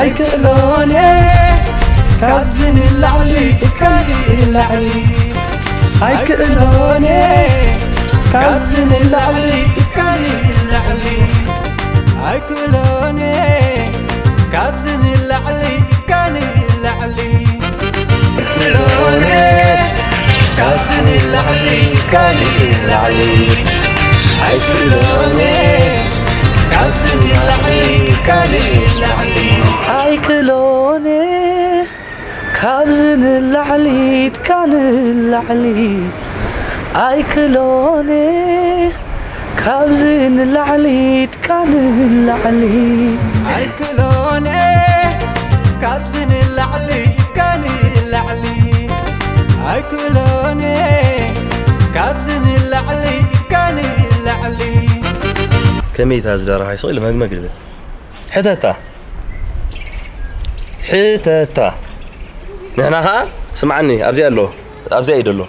ኣይክእሎን እየ ካብዚ ንላዕሊ፣ ኢድካ ንላዕሊ። ኣይክእሎን እየ ካብዚ ንላዕሊ፣ ኢድካ ንላዕሊ። ኣይክእሎን እየ ካብዚ ንላዕሊ፣ ኢድካ ንላዕሊ። ኣይክእሎን እየ ካብዚ ንላዕሊ፣ ኢድካ ንላዕሊ። ኣይክእሎን እየ ካብዚ ንላዕሊ፣ ኢድካ ንላዕሊ። ኣይክእሎን እየ ካብዚ ንላዕሊ፣ ኢድካ ንላዕሊ። ኣይክእሎን እየ ካብዚ ንላዕሊ፣ ኢድካ ንላዕሊ። ኣይክእሎን እየ ካብዚ ንላዕሊ፣ ኢድካ ንላዕሊ። ኣይክእሎን እየ ካብዚ ንላዕሊ፣ ኢድካ ንላዕሊ። ከመይ እታ ዝደረፋይ ስቕ ኢሉ መግመግ ዝብል? ሕተታ። ሕተታ። ንሕና ኸዓ ስምዓኒ፣ ኣብዚኣ ኣሎ። ኣብዚኣ እዩ ዘሎ።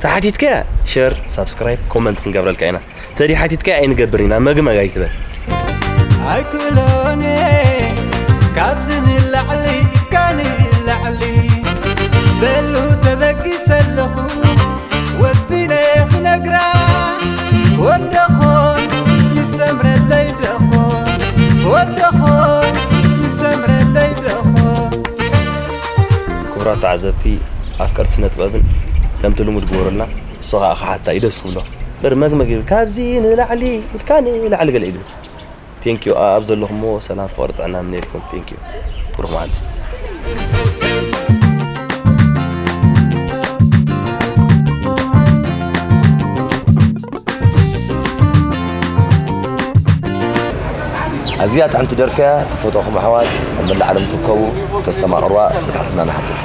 ተሓቲትካያ ሸር፣ ሳብስክራይብ፣ ኮመንት ክንገብረልካ ኢና። ተደሓቲትካያ ኣይንገብር ኢና፣ መግመግ ኣይትበል። ኣይክእሎን እየ ካብዚ ንላዕሊ፣ ኢድካ ንላዕሊ። በሉ ተበጊሰ ኣለኹ ወሲነ ክነግራ። ወደኾን ይሰምረለይ ደኾን፣ ወደኾን ይሰምረለይ ደኾን። ክቡራት ተዓዘብቲ፣ ኣፍቀርቲ ስነ ጥበብን ከምቲ ልሙድ ግበሩልና። እሱ ኸዓ ክሓታ እዩ ደስ ክብሎ። እምበር መግመግ ይብል፣ ካብዚ ንላዕሊ፣ ኢድካ ንላዕሊ ገለ ኢሉ። ቴንኪዩ፣ ኣብ ዘለኹሞ ሰላም፣ ፍቕሪ፣ ጥዕና እምነየልኩም። ቴንኪዩ። ብሩኽ መዓልቲ። ኣዝያ ጥዕምቲ ደርፊ እያ። ተፈትወኹም ኣሕዋት ኣብ መላእ ዓለም ትርከቡ፣ ተስተማቕርዋ ብትሕትና ንሓትት።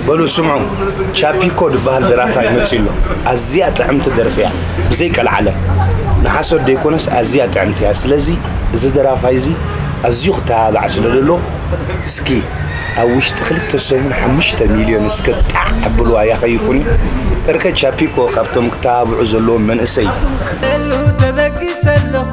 በሉ ስምዑ፣ ቻፒኮ ዝበሃል ደራፋይ መጺኡ ኣሎ። ኣዝያ ጥዕምቲ ደርፊ እያ፣ ብዘይ ቀልዓለም። ንሓሶት ደይኮነስ ኣዝያ ጥዕምቲ እያ። ስለዚ እዚ ደራፋይ እዚ ኣዝዩ ክተባባዕ ስለ ደሎ፣ እስኪ ኣብ ውሽጢ ክልተ ሰሙን ሓሙሽተ ሚልዮን እስከ ጣዕ ኣብልዋ፣ ኣያ ከይፉኒ። እርከ ቻፒኮ ካብቶም ክተባብዑ ዘለዎም መንእሰይ እዩ። በሉ ተበጊሰ ኣለኹ